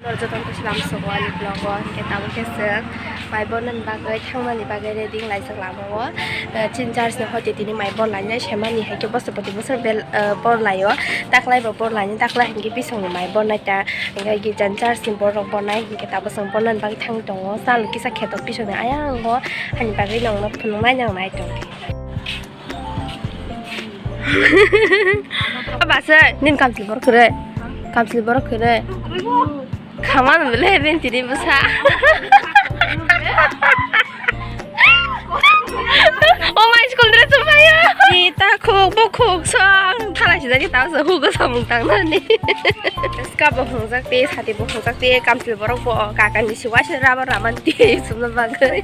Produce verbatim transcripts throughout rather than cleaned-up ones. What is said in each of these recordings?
Jotono khe salam sugo ani vlog o, hwnkhe tabuk khe chwng mai bornani bagwi thangmani bagwi ready wnglaijak lama o. Eh, chini church ni hoite tini mai bor lainai semani hai khe bosor poti bosor bel, eh, bor lai o. Taklai bo bor lainai, taklai hinkhe bisongni mai bornai ta. Hinkhe gijani church ni borok bornai hinkhe tabuk chwng bornani bagwi thangwi tongo. Chalo kisa kheto bisongni ayang o, hani bagwi nongno phunuknai nang nai tongkhe. Abase, nin kamchwlwi borok kwrwi. Kamchwlwi borok kwrwi. Khamano bele bini tini bwsa. O mai school dress o phaio. Ni ta khuk bo khuk song. Thala sijak ta so hugo samung tangnani. Ska bo hungjak te, sati bo hungjak te, kamchwlwi borok bo kakani siwa se raba raman te sumna bagwi.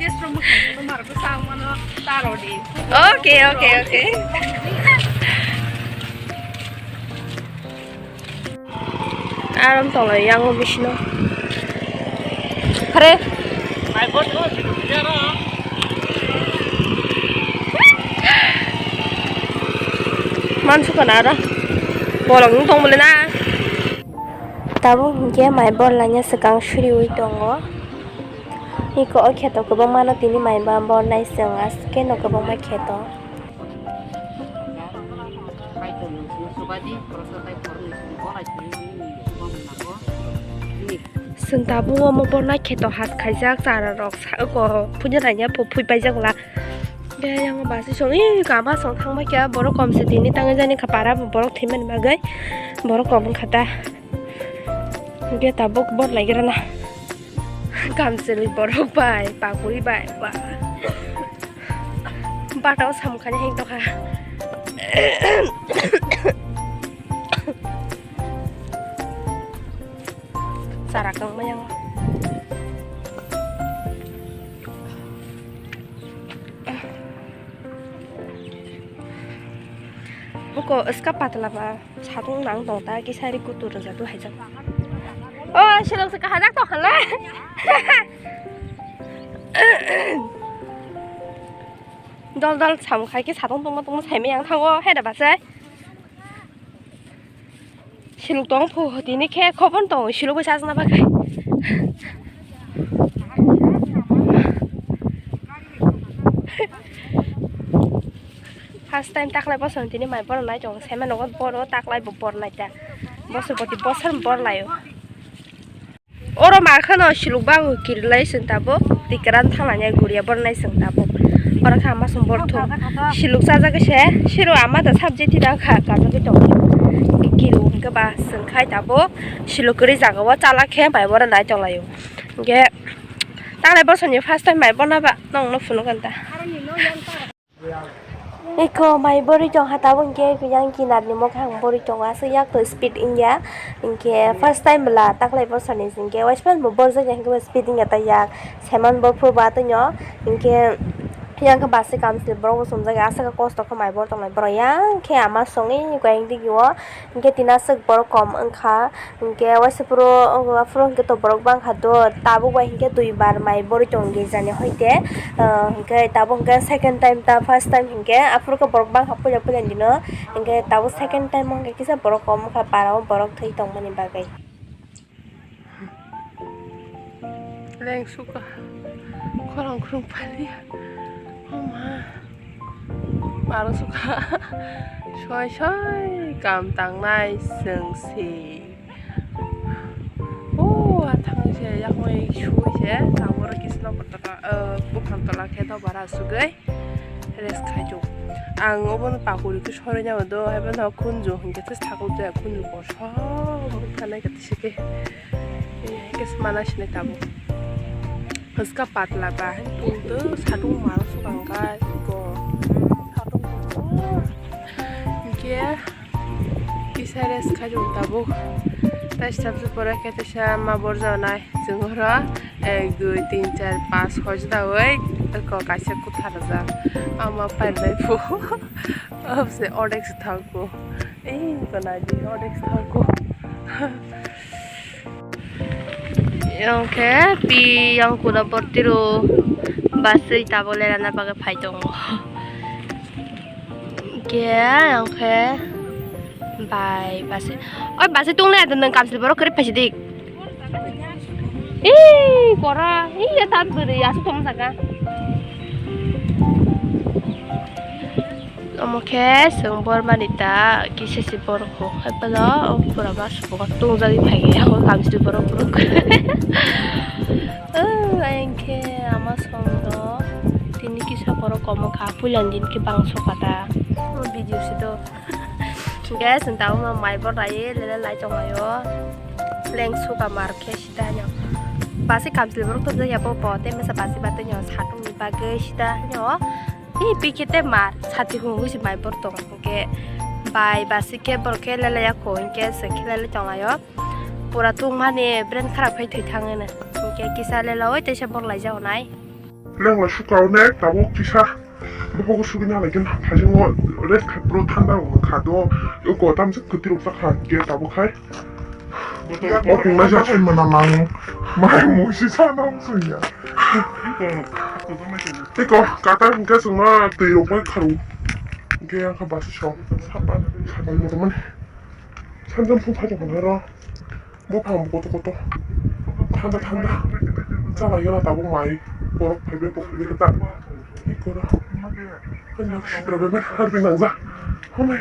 Oke, oke, oke. Aram tolai yang bisino. Hare. Mansuka na aro. Bolong tong bole na. Tabuk hinkhe mai bor laina swkang suriwi tongo. Iko o kheto kwbangmano tini mai ba bor nai chwng aske no kwbangma kheto. Chwng tabuk omo bor nai kheto has khaijak chara rok sa oko puja naina phui paijak la. Be yang basi song i kama song thang bai kya borok kom se tini tang jani kha para borok thimani bagwi borok kom wngkha ta. Hwnkhe tabuk bor laigrana. Kamchwlwi borok bai, pakuri bai, ba. Batao samkhani heng tokha. Chara kang maya. Buko iska patla ba. Satung nang tong ta, kisa ri kutur rwjak tu haijak. O, selok se kahajak tong khala. Dol dol sam khai khe satung tongma tongma saimai yang thango, hai da bachai. Siluk tong phu tini khe khobon tong, siluk bai sajna bagwi. First time taklai bosor tini mai borok nai tongo, seme nogo boro taklai bo bor nai ta. Bosor poti bosor bor lai o. Oro ma kheno siluk bango kirilai chwng tabuk, tikran thanglani guria bor nai chwng tabuk. Oro khe ama song bor thum. Siluk chajagwi se, siro ama da sabjeti da kha, kajagwi tongo. Kiru hwnkhe ba chwng khai tabuk, siluk kwrwi jagao chala khe mai boro nai tonglaio. Hwnkhe taklai bosor ni first time mai borna ba nongno phunukgwno ta. Eko mai borwi tongkha tabuk hwnkhe yang kinar ni mokhang borwi tongo aswk yak to speed wngya hwnkhe first time bwla taklai bosor ni hwnkhe waismano bo borjak ya hwnkhe speed wngya ta yak seman bo phuru bo atwino hwnkhe yang khe bus se kamchwlwi borok bo chumjak ya aswk kosto khe mai bor tongnai borok yang khe ama songwi koi digi o hwnkhe tini aswk borok kom wngkha. Hwnkhe waisa phuru, aphuru hwnkhe to borok bangkha do, tabuk bai hwnkhe dui bar mai borwi tongo girjani hoite, ah, hwnkhe tabuk hwnkhe second time ta first time hwnkhe aphuru khe borok bangkha puila puila ni dino, hwnkhe tabuk second time o hwnkhe kisa borok kom wngkha para o borok thwi tongmani bagwi. Leng suka khorang khurung paliya. Oh ma. Maro suka. Soi soi kam tangnai chwng se. Oh, athang se yakmai sui se. Taboro kisno kotaka, eh, buphang tola khe to bara sugwi. Rest khaijak. Ang obono pakuri khe soroi nang do, haiphano khunju hwnkhe tei sakol jaya khunju kosom wngkha nai khe tei se khe. Hwnkhe se mana sinai tabuk. Hwska patla ba, tong do satung maro swkang kha, go. Satung go. Hwnkhe kisa rest khaijak tabuk. Tai sabse pore khe teisa ma borja nai. Chwng oro ek, dui, tin, char, panch, hoi jora oi, eko kaisa kwthar rwjak. Ama pailai phu. Abse ordek se thango. Ei, eko nai di, ordek se thango. Yang khe pi yang kuna bortiro basui tabole rana bagwi phai tongo. Khe yang khe bai basui. Oi, basui tongle ado nang kamsil borok kare phaisi dik. Ih, kora, ih, ya tan beri, asuk tong saka. Omo khe chwng bor mani ta kisa se borok kho, hai phano o pura ma subungo tongjagwi phai khe, o kamchwlwi borok borok. Oh, ayang khe ama song do, tini kisa borok komo kha, puila ni din khe bangso kha ta. O video se do. Guys, ang tabuk ma mai bor rai, lele lai tong laio. Leng suka mar khe sida nyo. Basi kamchwlwi borok tong jak ya bo bo, tei masa basi ba tei nyo satung ni bagwi sida nyo. Ih, pikhe tei mar, sati hung hung si mai bor tong. Hwnkhe bai basi khe bor khe lele ya kho, hwnkhe se khe lele tong laio. Pura tung mani brain kharap khai thwi thang hwno. Hwnkhe kisa lele oi teisa bor lai jak nai. Lengla suka ne tabuk kisa. Bobo sugi na lagi na phajingo rest khai pro thanda wng kha do. Iko tam se kwtwi rok sakha ke tabuk khai. O kung na ja sai mana mang. Mai mo si sa na wng suya. Iko kata hingke sungma twi rok bai kharu. Hingke yang kha basi so. Sapa sapa mo teman. Sanjam phung phajak na ro. Buphang kotor kotor. Thanda thanda. Chala yona tabuk mai. Borok phaibai bo phaibai kwtal. Ikora. Kanya sitra bebe harbi nangja. Homai.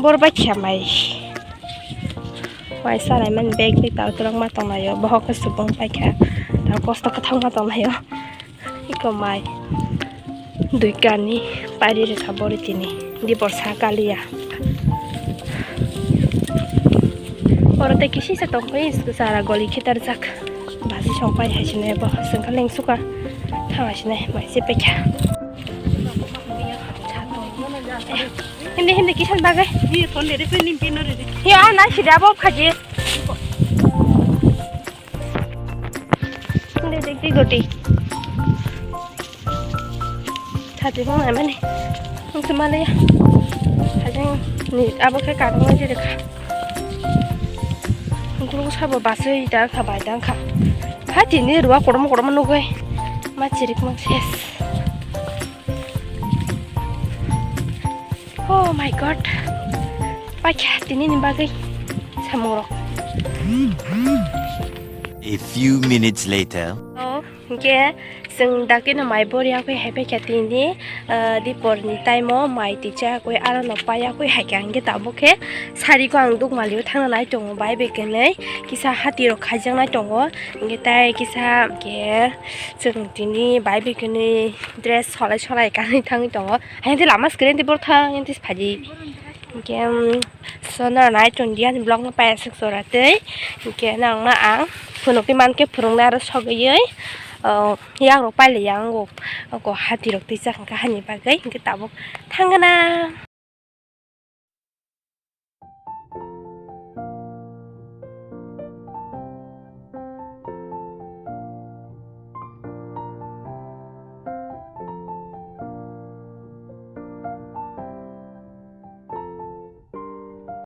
Bor bai kha mai. Mai sanai man bag ni tao twlang ma tong laio. Bohok khe subung pai kha. Tao kosto kwthang ma tong laio. Iko mai. Dui kani pari rwkha bori tini. Di borsa kaliya. Oro tei kisi se tong pai sara goli khitar jak. Basi song pai hai sini bo. Sengkha leng suka. Thang hai sini mai se pekha. Hindi, hindi, kisan bagay? Hindi, phone dede, phone nimpi no dede. Hiya, na sida bo phaji. Hindi, hindi, hindi, goti. Thati mo nai mani. Ang tumale ya. Hajang ni abo khe kadang aja dekha. Ang kuru sabo basui dang kha bai dang kha. Ha tini ruwa korom korom nugui. Ma chirik mang ses. Oh my God. Paikha tini ni bagwi samung rok. A few minutes later. Oh, hingke chwng dakti no mai bor yakwi hai paikha tini, ah, dipor ni time o mai twi chayakwi aro no payakwi hai kha hingke tabuk khe sari ko ang dukmali o thangna nai tongo bai bai kwnwi kisa hati rok khaijak nai tongo hingke tai kisa hingke chwng tini bai bai kwnwi dress solai solai kanwi thangwi tongo. Haini lama screen di borthang enti phaji. Hingke, um, so nang nai tong dia ni vlog no paya suk sora tei. Hingke nang na ang phunuk ti mankhe phurung nai aro sogwi, uh, yak rok paili yang go. Go hati rok twi chak hingke hani bagwi hingke tabuk thangna.